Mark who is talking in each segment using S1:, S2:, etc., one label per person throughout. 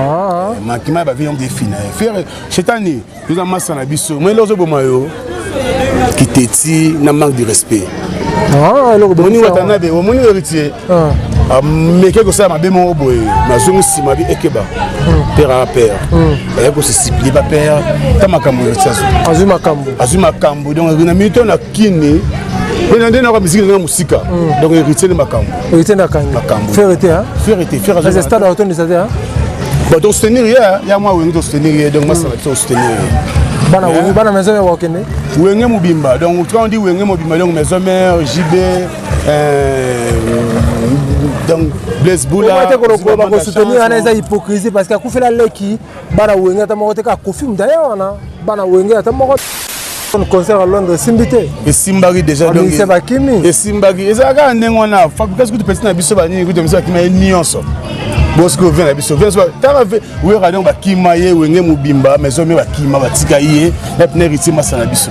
S1: Ah.
S2: Manquement ya bavieux yango efina ye. Ferre shetani toza masa na biso moi eloko ozoboma yo kiteti na manque de respect.
S1: Ah,
S2: omoni Watanabe, omoni Héritier ameke kosala mabe moko boye, nazongi nsima bi ekeba père a père aye kosesiplie ba père ta makambo Héritier
S1: azwi makambo.
S2: Azwi makambo. Donc na minute oyo na kini mpe na nde naka misiki nanga mosika, donc Héritier nde makambo.
S1: Héritier nde akangi.
S2: Makambo.
S1: Ferre te, hein?
S2: Ferre te, Ferre.
S1: Parce que stade aotondisa te, hein?
S2: Bon, tosoutenir ye ya mwa Wenge, tosoutenir ye, donc masala biso tosoutenir ye.
S1: Bana Wenge, bana maison ya bakokende.
S2: Wenge mobimba, donc quand on dit Wenge mobimba, donc maison mère, JB, donc Blaise Bula.
S1: Te kolokola bakosoutenir wana eza hypocrisie, parce que akufela leki, bana Wenge ata moko te, kaka Kofi mutu aya wana, bana Wenge ata moko. Concert à Londres esimbi te.
S2: Esimbaki déjà. Donc
S1: Bamusicien bakimi.
S2: Esimbaki, ezalaka kaka ndenge wana. Fabrikas kutu pesi na biso banini kutu biso bakima ye nyonso. Bosiko vie na biso tanga Wera, donc bakima ye Wenge mobimba, maison mère bakima, batika ye na pene Héritier masa na biso.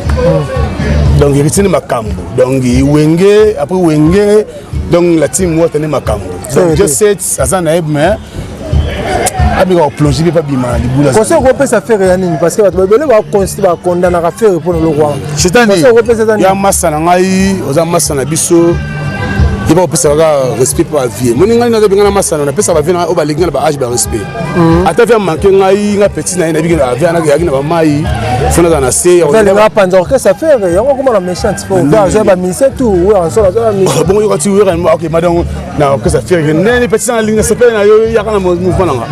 S2: Donc Héritier nde makambo, donc Wenge après Wenge, donc la team Wata nde makambo. Donc Dieu 7 aza na ye, mais abika koplonger mpe pabima na libula.
S1: Conseil okopesa Ferre ya nini? Parce que bato ebele bakondanaka Ferre mpona eloko wana.
S2: Shetani.
S1: Conseil okopesa eza nini?
S2: Ya masa na ngai, oza masa na biso, ye bakopesa kaka respect mpo bavieux. Moni ngai nazobenga na masano, napesa bavieux na ngai oyo balingi nga na baage, barespect. Ata vieux amanke ngai, nga petit na ye, nayebiki na bavieux ayaki na bamai, fo nazala na se.
S1: Alinga apanza orchestre Ferre, yango akoma na méchante po azwa bamusicien tout oyo ansolo azwa bamusicien.
S2: Bongo yoka ti Wera, ok madon na orchestre Ferre ndeni petit na lingi na sepele na yo, yaka na mouvement nanga.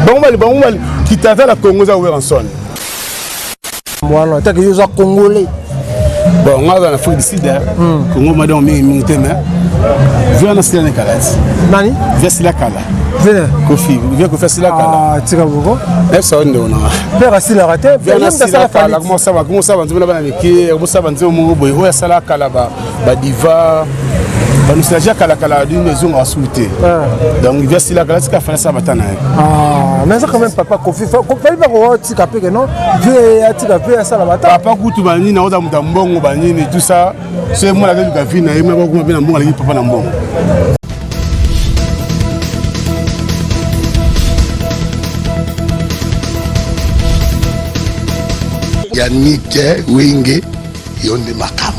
S2: Bango bali, bango bali kitata na Congo eza Werrason.
S1: Wana atake yo oza Congolais.
S2: Bon, nga aza na Afrique du Sud, Congo madon mingi mingi te, mais vieux wana sila ne kala ti.
S1: Nani?
S2: Vieux sila kala.
S1: Vene?
S2: Kofi, vieux Kofi asila kala.
S1: Ah, tika boko.
S2: Esa oyo ndeko nanga.
S1: Père asilaka te.
S2: Vieux wana asila kala, komosala banzembo na bana mike, komosala banzembo moko boye oyo asala kala, badiva, banostalgie ya kalakala dini ezongaka suku te. Donc vieux asila kala, tika Fally asala bata na ye.
S1: Mais eza quand même papa Kofi, Fally bakotika mpe ke non, vieux atika, vieux asala bata.
S2: Papa kutu banini, aoza moto ya mbongo banini, tout ça. So ye mwana akeluka vie na ye, mwana bakoma mpe na mbongo, aleki papa na mbongo.
S3: Yannick Wenge, yo nde makambo.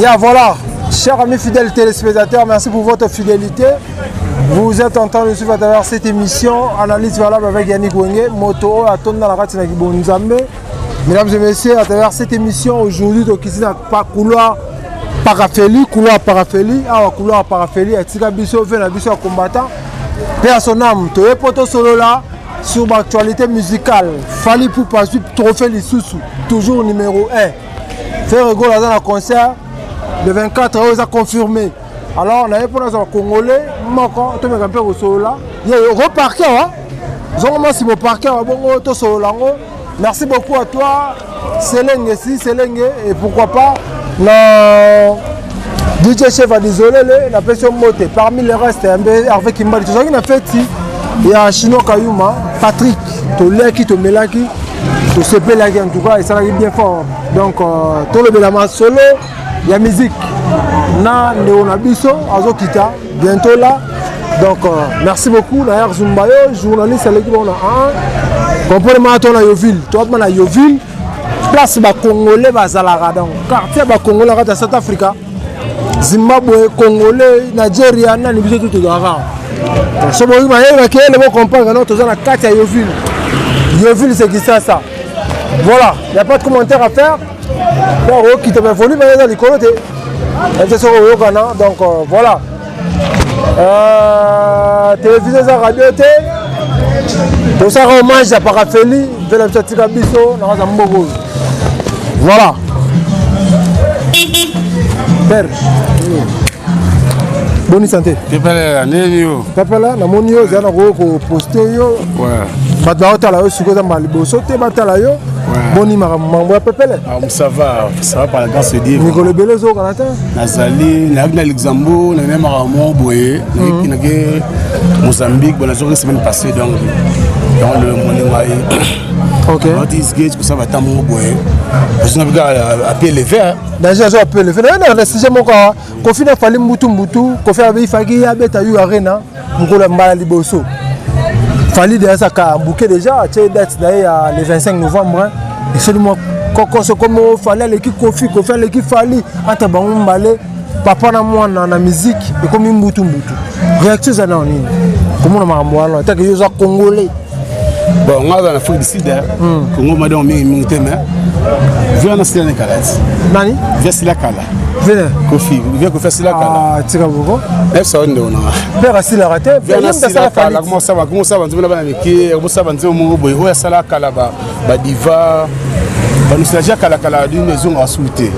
S1: Ya voilà, chers amis fidèles téléspectateurs, merci pour votre fidélité. Vous êtes en train de suivre à travers cette émission Analyse valable avec Yannick Wenge, moto atonda na kati na kibonzambe. Mesdames et messieurs, à travers cette émission aujourd'hui, donc ici na pa couloir Parafeli, couloir Parafeli, awa couloir Parafeli, atika biso ve na biso ya combattant. Paix à son âme, toye poto solola sur l'actualité musicale. Fally Ipupa azwi trophée lisusu, toujours numéro 1. Ferre Gola aza na concert le 24 oyo eza confirmé. Alors naye mpona azala Congolais moko, tomeka mpe kosolola ye reparke awa, zongo mwasi boparke awa, bongo tosolola yango. Merci beaucoup à toi Selenge, si Selenge, et pourquoi pas na DJ Chef Adizolele, napesi yo mbote. Parmi les restes Hervé Kimbali, tozalaki na feti ya Chino Kayuma Patrick, toliaki, tomelaki, tosepelaki, en tout cas esalaki bien fort. Donc tolobela masolo ya musique na ndeko na biso azokita bientôt là. Donc merci beaucoup na Yar Zumbayo, journaliste aleki bango na 1 comprendre to na Yoville, toatma na Yoville, place bacongolais bazalaka, donc quartier bacongolais kati ya South Africa, Zimbabwe, Congolais, Nigeria, nani, biso tu tozalaka. So boyi mayele bakeyele, bocomprendre no toza na kati ya Yoville. Yoville, c'est Kisasa. Voilà, y a pas de commentaire à faire. Donc okita mais volume eza likolo te, ete soki oyokana. Donc voilà, télévision eza radio te. Tosaka hommage ya Parafeli mpe na biso atika biso na kati ya mboka oyo. Voilà, père, boni santé?
S2: Pepele, nini yo?
S1: Pepele, namoni yo eza na koki koposte yo, bato baotala yo sikoyo, eza mbala liboso te batala yo. Boni makambo, mambo ya pepele?
S2: Ah, ça va, ça va par la grâce de Dieu.
S1: Mikolo ebele ozokana te.
S2: Nazali, nayaki na Luxembourg, nakende makambo moko boye, nayaki nake Mozambique, bon, nazongi semaine passée, donc yango lelo moni ngai. Nauti Isgate kosala bata moko boye, ozonga mpe kaka à pied levé.
S1: Danger azo à pied levé. Naye na sujet moko awa, Kofi na Fally, mbutu mbutu, Kofi abe ifaki abeta U Arena. Mokolo ya mbala liboso Fally déjà saka bouquet déjà atie date na ye ya le 25 novembre. Esoli mwa kokoso komo Fally aleki Koffi, Koffi aleki Fally, entre bango mbale papa na mwana na musique ekomi mbutu mbutu. Réaction eza nao nini komona makambo wana atake yo oza Congolais?
S2: Bon, nga aza na Afrique du Sud, Congo ma donc mingi mingi te, mais vieux na sila ne kala ti.
S1: Nani?
S2: Vieux sila kala.
S1: Vieux?
S2: Koffi, vieux Koffi asila kala.
S1: Ah, tika boko.
S2: Esa ndeko na nga.
S1: Père asilaka te.
S2: Vieux na sila kala, komosala banzembo na bana mike, komosala banzembo moko boye oyo asala kala, badiva, banostalgie kalakala dini ezongaka suku te.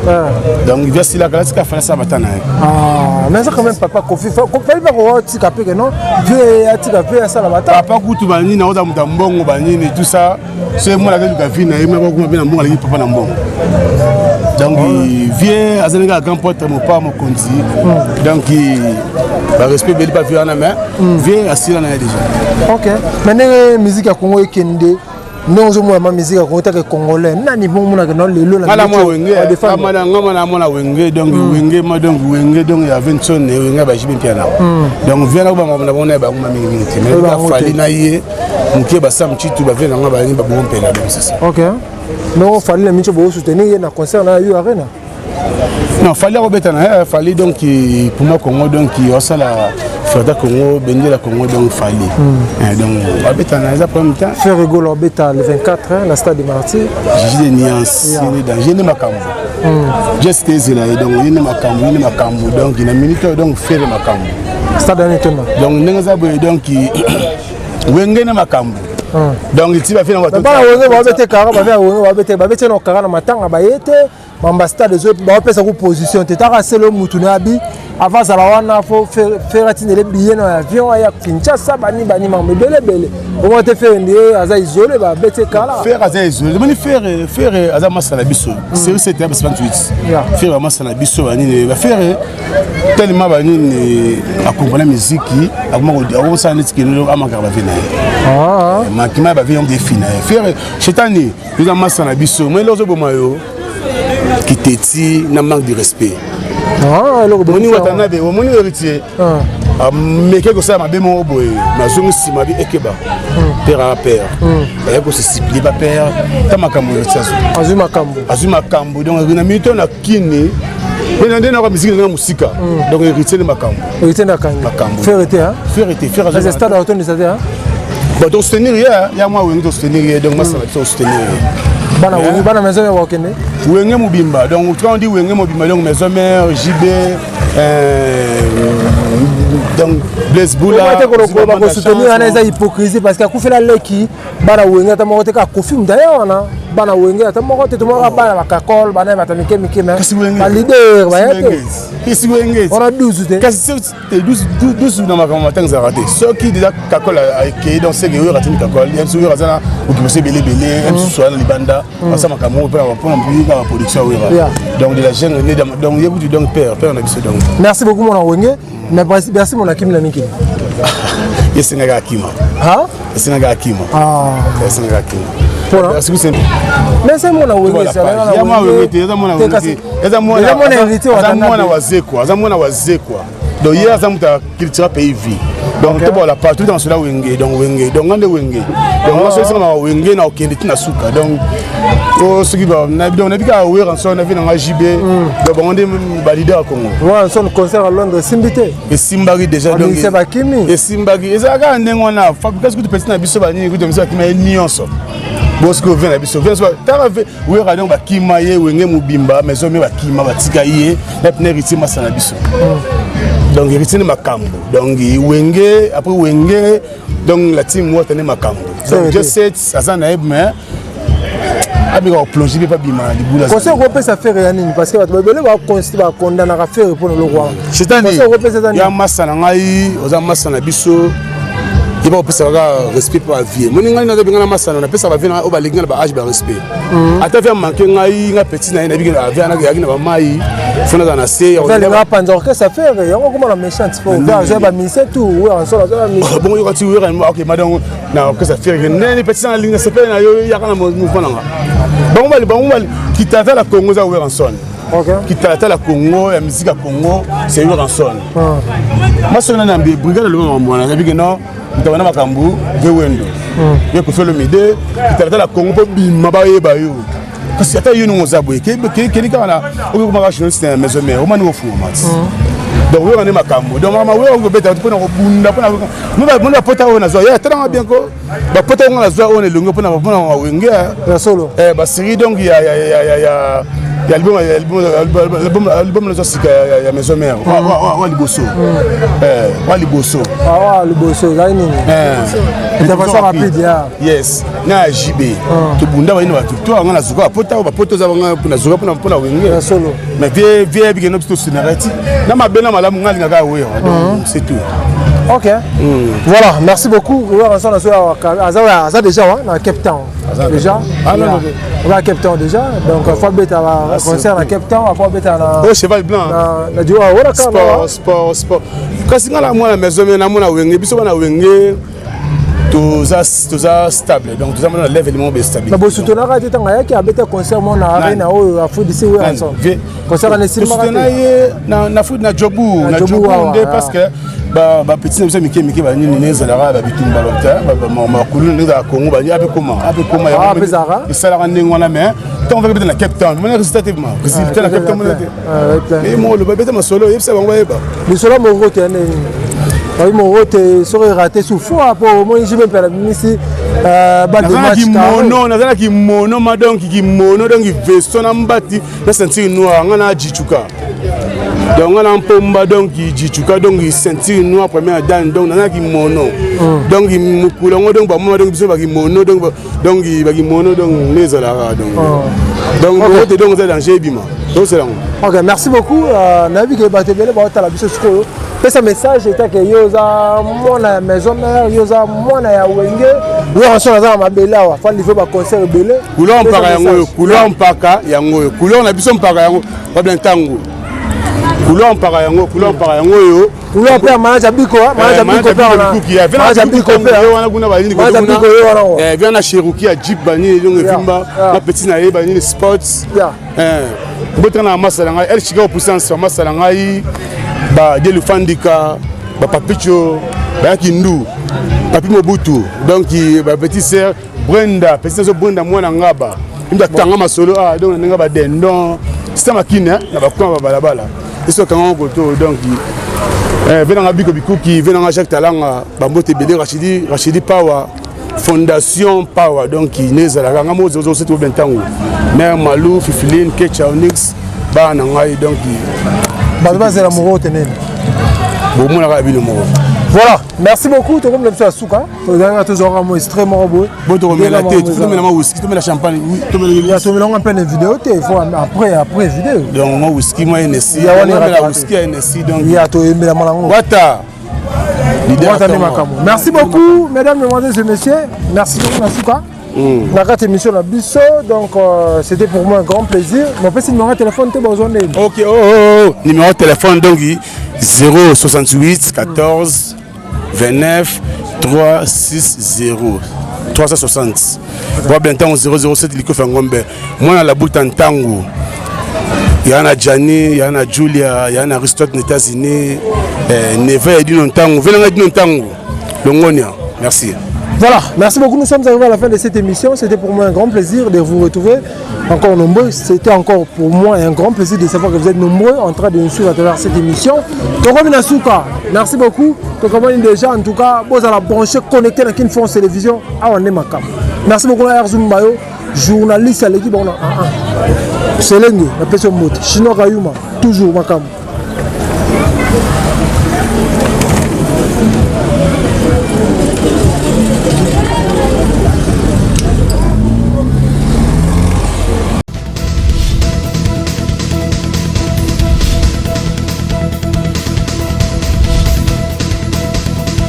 S2: Donc vieux asila kala, tika Fally asala bata na ye.
S1: Ah, mais eza quand même papa Koffi. Fally bako tika mpe ke non, vieux atika mpe asala bata.
S2: Papa kutu banini aoza moto ya mbongo banini tout ça, so ye mwana akeluka vie na ye, mwana bakoma mpe na mbongo, aleki papa na mbongo. Donc vieux azali kaka grand potre, mopa mokonzi, donc barespect ebeli pa vieux wana, mais vieux asila na ye déjà.
S1: Ok, mais ndenge musique ya Congo ekende, ndenge ozomona ma musique ya Congo take Congolais nani bongo no lelo?
S2: Na mwa Wenge, nga na mwana Wenge, donc Wenge ma, donc Wenge, donc ya Vincent, Wenge bajibi mpia na, donc vieux na bango na bango na bango ma mingi mingi te, mais Fally na ye moke basam chitu bavieux na nga balingi babongo mpela, donc c'est ça.
S1: Ok, donc Fally na miso bosoutenir ye na concert na U Arena?
S2: Non, Fally akobeta na ye. Fally donc Puma Congo, donc osala Freda Congo, bendela Congo, donc Fally donc abeta na eza problème te.
S1: Ferre Gola obeta le 24 na stade de Martyr.
S2: Gigi de nuance, ye danger nde makambo geste ezela ye, donc ye nde makambo, ye nde makambo, donc na minute oyo donc Ferre makambo.
S1: Stade wana etonda.
S2: Donc ndenge eza boye, donc Wenge nde makambo, donc ti bafi
S1: na bana Wenge babete kara, babe ya Wenge babete, babete na kara na matanga baye te. Mamba stade baopesa ku position te, taka selo mutu na abi avant azala wana, faut Ferre atindele billet na avion aya Kinshasa, bani bani makambo ebele ebele. Omona te Ferre nde aza isolé, babeti kala.
S2: Ferre aza isolé, omoni Ferre, Ferre aza masa na biso, série 7 ya 28, Ferre bamasa na biso banini, baFerre tellement banini akompana miziki, akosala neti keno amakaka bavieux na ye, makima ya bavieux yango efi na ye. Ferre chetani eza masa na biso, moi eloko ozoboma yo kiteti na manque de respect. Omoni Watanabe, omoni Héritier ameke kosala mabe moko boye, nazongi nsima bi ekeba père a père aye kosesiplie bapère ta makambo. Héritier
S1: azwi makambo.
S2: Azwi makambo, donc na minute oyo na kini mpe nde naka misiki nanga mosika, donc Héritier nde makambo.
S1: Héritier nde akangi.
S2: Makambo.
S1: Ferre te?
S2: Ferre te, Ferre.
S1: Stade atondisa te?
S2: Bon, tosoutenir ye ya mwa Wenge, tosoutenir ye, donc masala biso tosoutenir ye.
S1: Bana Wenge, bana maison ya bakokende.
S2: Wenge mobimba, donc quand on dit Wenge mobimba, donc maison mère, JB, donc Blaise Bula.
S1: Bakosoutenir wana eza hypocrisie, parce que akufela leki, bana Wenge ata moko te, kaka Koffi mutu aya wana, bana Wenge ata moko te. Tomonaka bana bakakole, bana bato mike mike, mais baleader baya te.
S2: Kasi Wenge
S1: wana 12 te.
S2: Kasi 12 na makambo matanga ezalaka te. Soki déjà kakole akei, donc seke oyo atindi kakole ye mosusu, oyo aza na occupation ebele ebele, ye mosusu aza na libanda, asala makambo moko mpona mpona baproduction oyo, donc de la jungle, donc ye kutu, donc père na biso donc.
S1: Merci beaucoup mona Wenge, merci mon akimi na mikili.
S2: Esengaka akima, esengaka akima, esengaka akima.
S1: Mais c'est mwana Wenge.
S2: Eza mwana Wazekwa, aza mwana Wazekwa, donc ye aza moto ya culture pays vie, donc tobola partout dans cela Wenge, donc Wenge, donc nga nde Wenge, donc nga soki esengaka Wenge na okende ti na suka, donc po soki donc nayebi kaka Werrason na vie nanga JB, donc bango nde baleader ya Congo.
S1: Werrason, concert à Londres esimbi te.
S2: Esimbaki déjà.
S1: Donc bakimi.
S2: Esimbaki, ezalaka kaka ndenge wana. Fabrikas kutu petit na biso banini kutu biso bakima ye nyonso. Bosiko vieux na biso, vieux tanga Wera, donc bakima ye, Wenge mobimba, maison mère bakima, batika ye na pene Héritier masa na biso, donc Héritier nde makambo, donc Wenge après Wenge, donc la team Wata nde makambo, donc J7 aza na ye, mais abika koplonger mpe babima na libula.
S1: Conseil okopesa Ferre ya nini? Parce que bato ebele bakondanaka Ferre mpona eloko wana.
S2: Chetani ya masa na ngai, oza masa na biso, ye bakopesa kaka respect mpo bavieux. Moni ngai nazobenga na masano, napesa bavieux na oyo balingi na baage barespect, ata vieux amanke ngai, nga petit na ye, nayebi vieux ayaki na bamai, faut nazala na se.
S1: Alinga apanza orchestre Ferre, yango okoma na méchante po azwa bamusicien tout Werrason azwa
S2: bamusicien. Bongo yoka ti Wera ok madongo na orchestre Ferre ndeni petit na linga sepele na yo, yaka na mouvement nanga, bango bali, bango bali kitata la Congo eza Werrason. Kitalatala Congo ya musique ya Congo, c'est Werrason. Masolo na mbi brigade aloba makambo wana, nayebi ke non, moto abanda makambo ve Wendo ye Koffi Olomide. Kitalatala Congo mpo bima bayeba yo, kasi ata yo ndenge oza boye, keli kaka na okokomaka journaliste na Maison Mère, omani kofungama ti. Donc oyoka nde makambo, donc makambo oyo okobeta mpona kobunda mpona moni bapota oyo nazwa ye atalanga bien ko bapota oyo nga nazwa oyo na elongi mpona Wenge.
S1: Ya solo.
S2: Basérie donc ya album nazwa sika ya Maison Mère wa liboso, wa liboso.
S1: Wa liboso ezali nini? Intervention rapide ya.
S2: Yes, na ya JB tobunda bayini bato to anga nazuka bapota oyo, bapota oza banga nazuka mpona Wenge.
S1: Ya solo.
S2: Mais vie yebi kende biso tosinaka ti na mabe na malamu, nga alingaka Wera, donc c'est tout.
S1: Ok, voilà, merci beaucoup. Werrason aza déjà na Cape Town déjà.
S2: Ah, non, non.
S1: Oza Cape Town déjà, donc faut abeta concert na Cape Town, faut abeta na
S2: Oh, cheval blanc.
S1: Na wana.
S2: Sport, sport, sport. Kasi nga na mwana Maison Mère, namona Wenge, biso bana Wenge toza stable, donc toza mona level moko be stabilité.
S1: Na bosutenaka te ntango ayaki abeta concert mo na arena oyo afudisi Werrason, concert wana esimbaka?
S2: Tosutena ye na Afrique, na Jobu, na Jobu nde, parce que bapetit na biso mike mike banini ne ezalaka babitumba makulu nde ezalaka Congo bani ape koma ape koma esalaka ndenge wana. Mais ntango vaki beta na Cape Town, mona résultat te, ma résultat na Cape Town mona te. Mo oloba beta masolo, oyebisa bango bayeba.
S1: Lisolo moko te ndenge babi moko te soki erate su fois po omoni JB mpe abimisi.
S2: Kimono, naza na kimono ma, donc kimono, donc veston na mbati na ceinture noire, nga na jichuka, donc nga na mpomba, donc jichuka, donc ceinture noire première dan, donc naza na kimono, donc mokolo yango, donc bamona, donc biso bakimono, donc bakimono, donc nde ezalaka, donc moko te, donc eza danger ebima tosala yango.
S1: Ok, merci beaucoup. Nayebi ke bato ebele baotala biso sikoyo. Pesa message etake yo oza mwana ya Maison Mère, yo oza mwana ya Wenge. Werrason aza na mabele awa, fa livre baconcert ebele.
S2: Couleur mpaka yango oyo, couleur mpaka yango oyo, couleur na biso mpaka yango babla ntango, couleur mpaka yango, couleur mpaka yango oyo.
S1: Couleur mpe ya manager Biko, manager Biko
S2: mpe,
S1: manager Biko mpe
S2: wana kuna banini.
S1: Manager Biko ye wana.
S2: Via na Cherokee ya jeep banini, donc evimba na petit na ye banini sports mbotanga na masa na ngai El Chicago puissance, bamasa na ngai badie Lufandika, bapapicho bayaki ndu papi Mobutu, donc bapetit sœur Brenda, petit sœur Brenda mwana ngaba imbi atanga masolo. Ah, donc na ndenge badendon sita makine na bakoma babalabala eso akanga koto, donc ve nanga Biko Bikuki, ve nanga Jacques Talanga, bambote ebele, Rachidi, Rachidi Power, Fondation Power, donc ne ezalaka nga mo 007 obe ntango mare Malu Fifiline Kecha Onyx, bana na ngai, donc.
S1: Bato bazela moko te nini?
S2: Bomonaka bino moko.
S1: Voilà, merci beaucoup. Tokomi na biso ya suka, tozalaka tozwaka mo extrait moko boye.
S2: Bo tokomela te, tomela ma whisky, tomela champagne.
S1: Tomela ngo mpe na vidéo te, faut après vidéo.
S2: Donc mo whisky mo NSI,
S1: ya
S2: whisky ya NSI, donc.
S1: Ya toyembela yango.
S2: Wata.
S1: Wata nde makambo. Merci beaucoup, mesdames, mesdemoiselles et messieurs, merci beaucoup. Na suka na kati émission na biso, donc c'était pour moi un grand plaisir. Mopesi numéro ya téléphone te, bozwa ndeni.
S2: Ok, oh. Numéro de téléphone, donc 068 14 29 360 360 bwabla ntango 007 likofi ya ngombe mwana labuta ntango ya na Gianni, ya na Julia, ya na Aristote na États-Unis, neve ya dino ntango venanga dino ntango longonia. Merci.
S1: Voilà, merci beaucoup. Nous sommes arrivés à la fin de cette émission. C'était pour moi un grand plaisir de vous retrouver encore nombreux. C'était encore pour moi un grand plaisir de savoir que vous êtes nombreux en train de nous suivre à travers cette émission. Tokomi na suka, merci beaucoup. Tokomoni déjà, en tout cas, vous allez brancher, connecter dans Kin France Télévision à makambo. Merci beaucoup à Erzum Bayo, journaliste à l'équipe. On a un. Selenge, la personne Chinois Kayuma, toujours makambo.